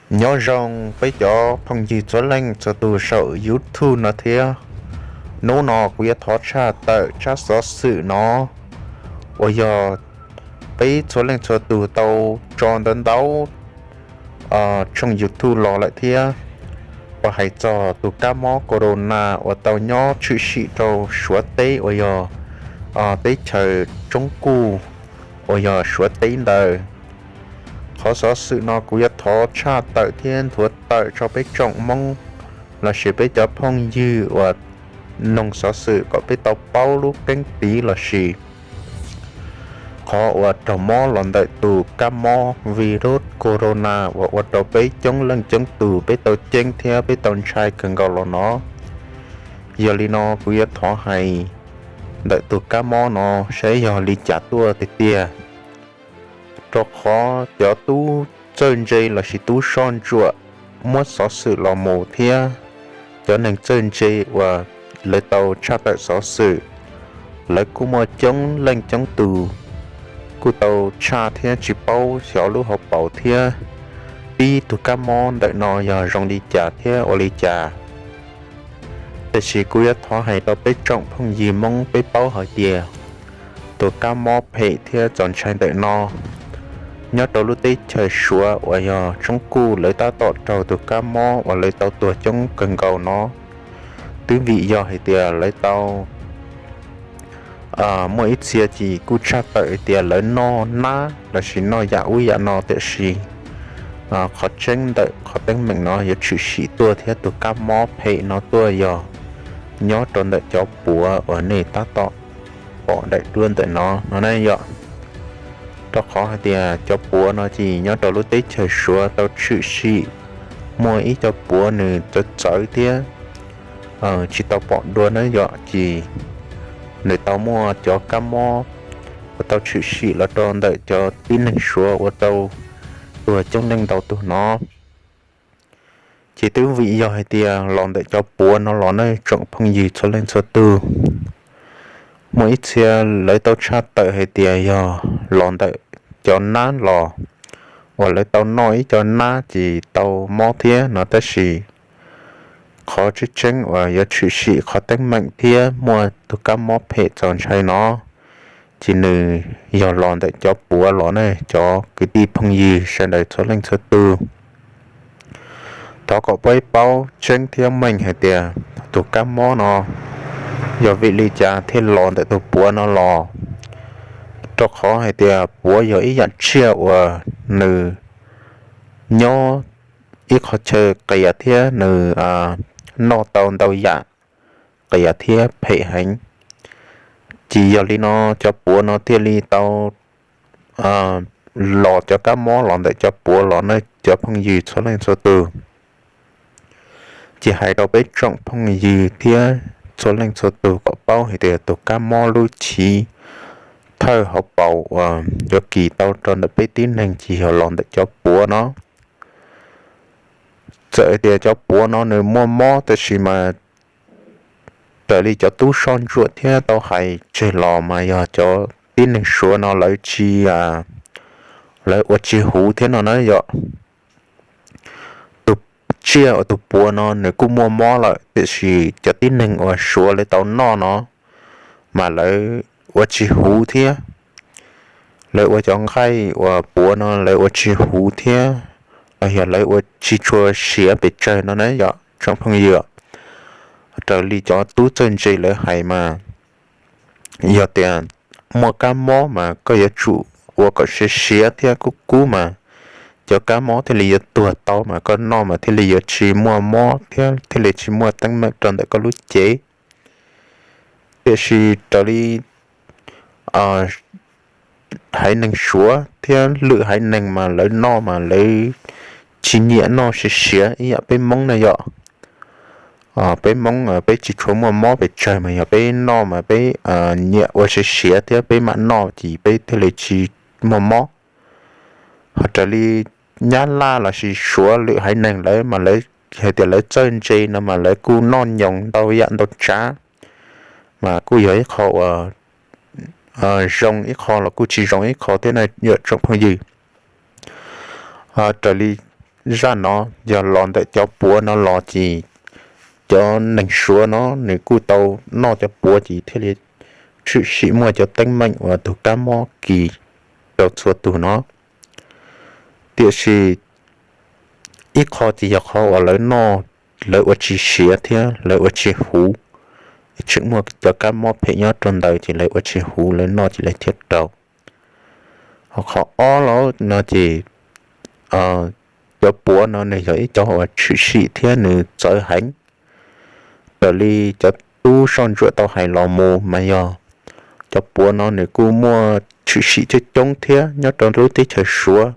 Nyob zoo peb cov phooj ywg txhua leej txhua tus saum YouTube no thiab. Hnub no kuv yuav thov tshaj tawm tsab xov xwm no uas yog peb txhua leej txhua tus tau tso ntau ntau tshooj YouTube los lawm thiab, uas hais txog tus kab mob corona uas tau nyob tshwm sim rau Suav teb uas yog teb chaws Tsoob Kuj uas yog Suav teb ntawd. Qhov xov xwm no kuv yuav thov tshaj tawm thiab nthuav tawm rau peb tsoom Hmoob lossis peb cov phooj ywg uas noog xov xwm kom peb tau paub lub keeb tiv lossis qhov uas raug mob los ntawm tus kab mob virus corona uas ua rau peb coob leej coob tus peb tau ceeb thiab peb tau ntshai kawg nkaus los no. Yog li no kuv yuav thov hais ntawm tus kab mob no saib yog li cas tuaj tiag tiag, rau qhov cov tub txawj ntse lossis tub soj ntsuam muab xov xwm los mus thiab cov neeg txawj ntse uas lawv tau tshaj tawm xov xwm, lawv kuj muaj coob leej coob tus kuj tau tshaj thiab tsis paub xyov lub hauv paus thiab pib tus kab mob ntawm no yog zoo li cas thiab ua li cas. Tiam sis kuv yuav thov hais rau peb tsoom phooj ywg Hmoob peb paub hais tias tus kab mob phem thiab txaus ntshai ntawm no nyob rau lub teb chaws Suav uas yog Tsoob Kuj lawv tab tom raug tus kab mob uas lawv tau tuag coob kawg nkaus no, twb vim yog hais tias lawv tau muaj ib txhia ces kuj tshaj tawm hais tias lawv noj nab lossis noj yam ub yam no, tiam sis qhov tseeb ntawm qhov teeb meem no yuav tshwm sim tuaj thiab tus kab mob phem no tuaj yog nyob rau ntawm cov puav uas nej tab tom pom daim duab ntawm no no ne yom. Rau qhov hais tias cov puav no ces nyob rau lub teb chaws Suav tau tshwm sim muaj ib co puav nws txawv txawv thiab tsis tau pom dua na yom, ces nws tau muaj cov kab mob uas tau tshwm sim los rau ntawm cov tib neeg Suav uas tau tuag coob leej ntau tug no. Ces twb vim yog hais tias los ntawm cov puav no los ne tsoom phooj ywg txhua leej txhua tus, muaj ib txhia lawv tau tshaj tawm hais tias yog los ntawm cov nab los uas lawv tau noj ib co nab ces tau mob thiab no, tab sis qhov tseeb tseeb uas yuav tshwm sim qhov teeb meem thiab muaj tus kab mob phem txaus ntshai no ces nws yog los ntawm cov puav los ne cov kwv tij phooj ywg sawv daws txhua leej txhua tus. Thov kom peb paub tseeb thiab meej hais tias tus kab mob no yog vim li cas thiaj los ntawm tus puav no los, rau qhov hais tias puav yog ib yam tsiaj uas nws nyob ib qhov chaw qias thiab nws noj tau ntau yam qias thiab phem heev. Ces yog li no cov puav no thiaj li tau los cov kab mob los ntawm cov puav los ne cov phooj ywg txhua leej txhua tus. Ces hais rau peb tsoom phooj ywg thiab txhua leej txhua tus kom paub hais tias tus kab mob lub chiv thawj hauv paus uas yuav kis tau rau ntawm peb tib neeg ces yog los ntawm cov puav no. Txawm tias cov puav no nws muaj mob tab sis mas raws li cov tub soj ntsuam thiab tau hais tseg los mas yog cov tib neeg Suav no lawv tsis, lawv ua tsis huv thiab no na yom. Tus tsiaj uas tus puav no nws kuj muaj mob lawm tiam sis cov tib neeg uas Suav lawv tau noj no mas lawv ua tsis huv thiab. Lawv ua cov nqaij uas puav no lawv ua tsis huv thiab los yog lawv ua tsis tshua siav pes tsawg no na yom tsoom phooj ywg. Raws li cov tub txawj ntse lawv hais mas yog tias muaj kab mob mas koj yuav tsum ua kom siav siav thiab kub kub mas cov kab mob thiaj li yuav tuag tau mas koj noj mas thiaj li yuav tsis muaj mob thiab thiaj li tsis muaj teeb meem rau ntawm koj lub cev. Tiam sis raws li haiv neeg Suav thiab lwm haiv neeg mas lawv noj mas lawv tsis nyiam noj siav siav ib yam peb Hmoob na yom. Peb Hmoob peb tsis tshua muaj mob pes tsawg mas yog peb noj mas peb nyiam ua siav siav thiab peb mam noj ces peb thiaj li tsis muaj mob. Ho raws li Nyab Laj lossis Suav lwm haiv neeg lawv mas lawv hais tias lawv txawj ntse no mas lawv kuj noj nyoos ntau yam ntau tsav, mas kuj yog ib qho uas zoo ib qho los kuj tsis zoo ib qho thiab na yom tsoom phooj ywg. Raws li zaj no yog los ntawm cov puav no los ces cov neeg Suav no nws kuj tau noj cov puav ces thiaj li tshwm sim muaj cov teeb meem uas tus kab mob kis rau txhua tus no. Tiam sis ib qho ces yog qhov uas lawv noj, lawv ua tsis siav thiab lawv ua tsis huv, tseem muaj cov kab mob phem nyob rau ntawd ces lawv ua tsis huv, lawv noj ces lawv thiaj raug. Ho qhov ob los no ces cov puav no nws yog ib cov uas tshwm sim thiab nws txawv heev. Raws li cov tub soj ntsuam tau hais los mus mas yog cov puav no nws kuj muaj tshwm sim coob coob thiab nyob rau lub teb chaws Suav,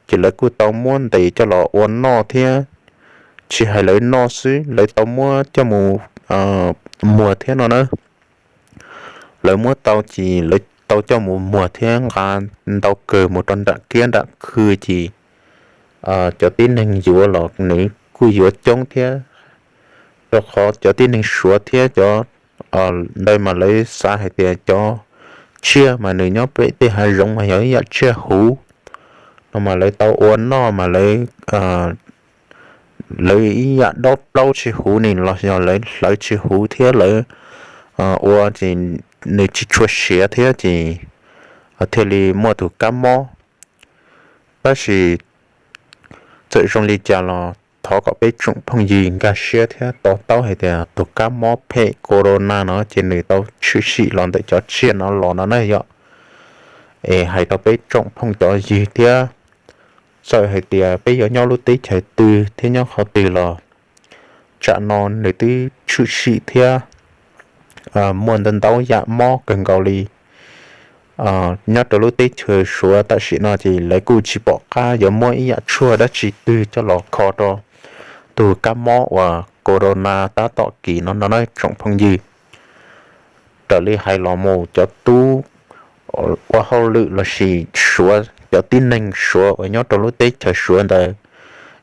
ces lawv kuj tau muab ntes coj los ua noj thiab. Tsis hais lawv noj xwb, lawv tau muab coj mus muag thiab no na. Lawv muab tau ces lawv tau coj mus muag thiab nqa ntau kawg mus rau nram kiab nram khw ces cov tib neeg yuav los nws kuj yuav coob thiab, rau qhov cov tib neeg Suav thiab cov ntawd mas lawv xav hais tias cov tsiaj mas nws nyob pem tej hav zoov mas yog ib yam tsiaj huv no mas lawv tau ua noj mas lawv lawv ib yam dob plaub tsis huv ni los yog lawv hlawv tsis huv thiab lawv ua ces nws tsis tshua siav thiab ces thiaj li muaj tus kab mob. Tab sis txawm zoo li cas los thov kom peb tsoom phooj ywg nkag siab thiab to taub hais tias tus kab mob phem corona no ces nws tau tshwm sim los ntawm cov tsiaj no los no na yom. Es hais rau peb tsoom phooj cov ywg thiab, txawm hais tias peb yuav nyob lub teb chaws twg thiab nyob qhov twg los tsam no nws twb tshwm sim thiab muaj ntau ntau yam mob kawg nkaus li. Nyob rau lub teb chaws Suav tam sim no ces lawv kuj tsis pom qab yuav muab ib yam tshuaj dab tsi twg coj los kho rau tus kab mob uas corona tab tom kis no no na tsoom phooj ywg. Raws li hais los mus cov tub ua hauj lwm lossis Suav, cov tib neeg Suav uas nyob rau lub teb chaws Suav ntawd,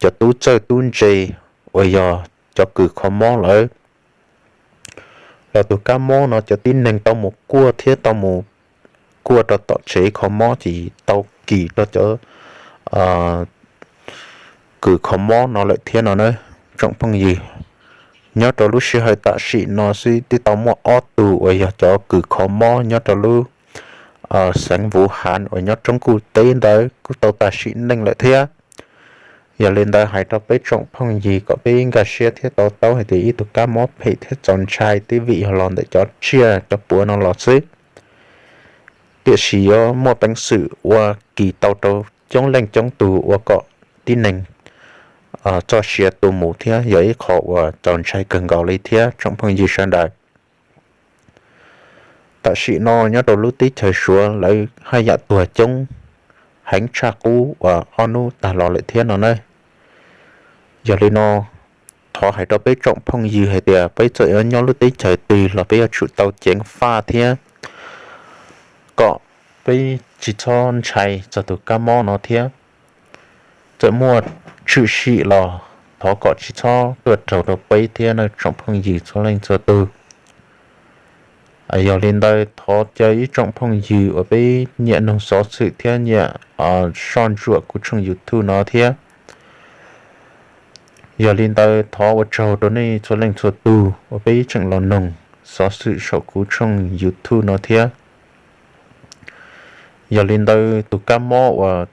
cov tub txawj tub ntse uas yog cov kws kho mob lawm los tus kab mob no cov tib neeg tau mus kuaj thiab tau mus kuaj rau tom tsev kho mob ces tau kis rau cov kws kho mob no lawm thiab no na tsoom phooj ywg. Nyob rau lub sij hawm tam sim no xwb twb tau muaj ob tug uas yog cov kws kho mob nyob rau lub xeev Vuhan uas nyob roob kuj teb ntawd kuj tau tas sim neej lawm thiab. Yog li ntawd hais rau peb tsoom phooj ywg kom peb nkag siab thiab to taub hais tias ib tug kab mob phem thiab txaus ntshai twb vim yog los ntawm cov tsiaj cov puav no los xwb. Tiam sis yuav muaj peev xwm ua kis tau rau coob leej coob tus ua kom tib neeg txoj sia tu mus thiab yog ib qho uas txaus ntshai kawg nkaus li thiab tsoom phooj ywg sawv daws. Tam sim no nyob rau lub teb chaws Suav lawv haj yam tuag coob heev tshaj qub uas ob hnub tag los lawm thiab no na. Yog li no thov hais rau peb tsoom phooj ywg hais tias peb txawm yuav nyob lub teb chaws twg los peb yuav tsum tau ceev faj thiab kom peb tsis txhob ntshai txog tus kab mob no thiab. Txawm muaj tshwm sim los thov kom tsis txhob tuaj raug rau peb thiab na tsoom phooj ywg txhua leej txhua tus. Yog li ntawd thov caw ib tsoom phooj ywg uas peb nyiam noog xov xwm thiab nyiam soj ntsuam kuv tshooj YouTube no thiab. Yog li ntawd thov ua tsaug rau nej txhua leej txhua tus uas peb tseem los noog xov xwm saum kuv tshooj YouTube no thiab. Yog li ntawd tus kab mob uas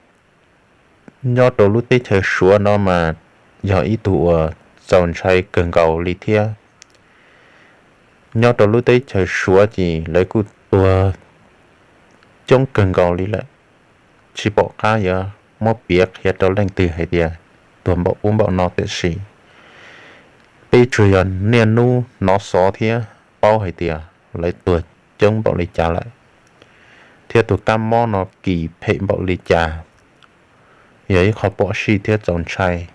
nyob rau lub teb chaws Suav no mas yog ib tug uas txaus ntshai kawg nkaus li thiab. Nyob rau lub teb chaws Suav ces lawv kuj tuag coob kawg nkaus li lawm. Tsis pom qab yuav muab piav qhia rau leej twg hais tias tuag npaum ub npaum no tiam sis peb tsuas yog niaj hnub hnov xov thiab paub hais tias lawv tuag coob npaum li cas lawm, thiab tus kab mob no kis phem npaum li cas, yog ib qho phom sij thiab txaus ntshai.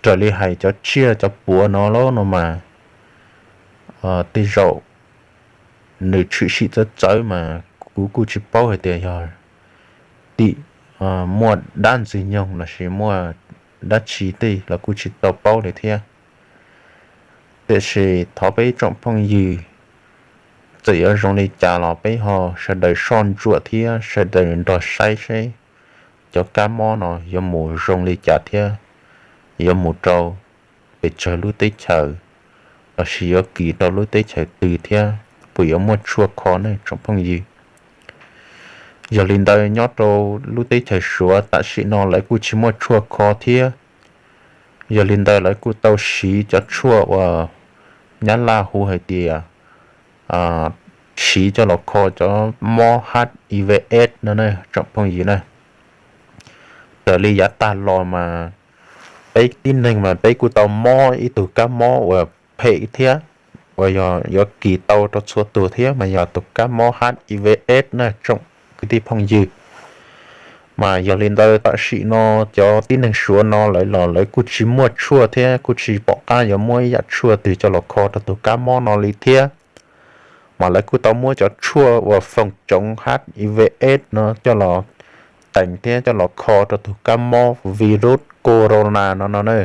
Raws li hais cov tsiaj cov puav no los no mas tej zaum nws tshwm sim txawv txawv mas kuv kuj tsis paub hais tias yog tim muaj dab ntxwg nyoog lossis muaj dab tsi tej los kuj tsis tau paub li thiab. Tiam sis thov peb tsoom phooj ywg, txawm yuav zoo li cas los peb ho sawv daws soj ntsuam thiab sawv daws nrog saib seb cov kab mob no yuav mus zoo li cas thiab yuav mus rau pes tsawg lub teb chaws, lossis yuav kis rau lub teb chaws twg thiab puas yuav muaj tshuaj kho ne tsoom phooj ywg. Yog li ntawd nyob rau lub teb chaws Suav tam sim no lawv kuj tsis muaj tshuaj kho thiab. Yog li ntawd lawv kuj tau siv cov tshuaj uas Nyab Laj hu hais tias siv coj los kho cov mob HIV AIDS no tsoom phooj ywg na. Raws li yav tag los mas peb tib neeg mas peb kuj tau mob ib tug kab mob uas phem thiab, uas yog yuav kis tau rau txhua tus thiab mas yog tus kab mob HIV AIDS na tsoom kwv tij phooj ywg. Mas yog li ntawd tam sim no cov tib neeg Suav no lawv los lawv kuj tsis muaj tshuaj thiab kuj tsis pom qab yuav muab ib yam tshuaj twg coj los kho rau tus kab mob no li thiab. Mas lawv kuj tau muab cov tshuaj uas foom coov HIV AIDS no coj los teem thiab coj los kho rau tus kab mob virus corona no no na.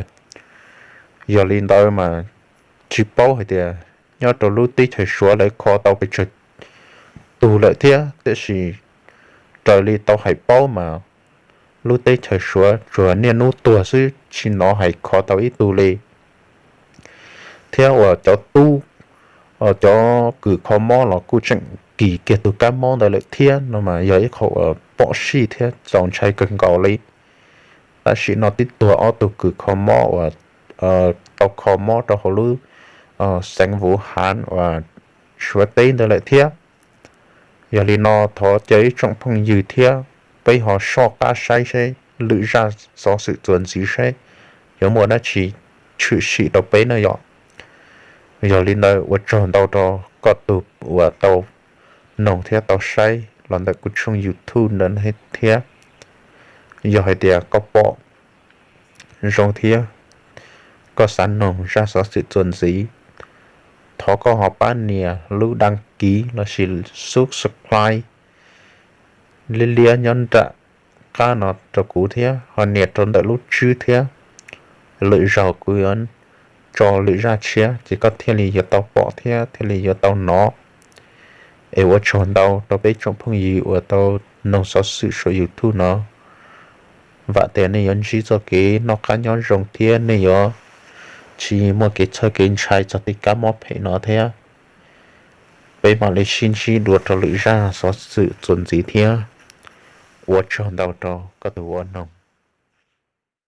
Yog li ntawd mas tsis paub hais tias nyob rau lub teb chaws Suav lawv kho tau pes tsawg tug lawm thiab, tiam sis raws li tau hais paub mas lub teb chaws Suav tsuas niaj hnub tuag xwb tsis hnov hais kho tau ib tug li. Thiab uas cov tub, cov kws kho mob los kuj tseem kis kiag tus kab mob ntawd lawm thiab no mas yog ib qho uas pom sij thiab txaus ntshai kawg nkaus li. Tam sim no twb tuag ob tug kws kho mob uas tau kho mob rau hauv lub xeev Vuhan uas Suav teb ntawd lawm thiab. Yog li no thov caw ib tsoom phooj ywg thiab peb ho soj qab saib seb lwm zaj xov xwm txuas ntxiv seb yuav muaj dab tsi tshwm sim rau peb na yom. Yog li ntawd ua tsaug ntau rau koj tus uas tau noog thiab tau saib los ntawm kuv tshooj YouTube ntawd thiab. Yog hais tias koj pom zoo thiab koj xav noog zaj xov xwm txuas ntxiv, thov koj ho pab nias lub đăng ký lossis subscribe liab liab nyob nram qab no rau kuv thiab ho nias rau ntawm lub tswb thiab. Lwm zaug kuv yuav tso lwm zaj tshiab ces koj thiaj li yuav tau pom thiab thiaj li yuav tau hnov. Es ua tsaug ntau rau peb tsoom phooj ywg uas tau noog xov xwm saum YouTube no. Vam tias nej yuav ntsib txoj kev noj qab nyob zoo thiab nej yuav tsis muaj kev txhawj kev ntshai txog tej kab mob phem no thiab. Peb mam li sib ntsib dua rau lwm zaj xov xwm txuas ntxiv thiab. Ua tsaug ntau rau koj tus ua noog.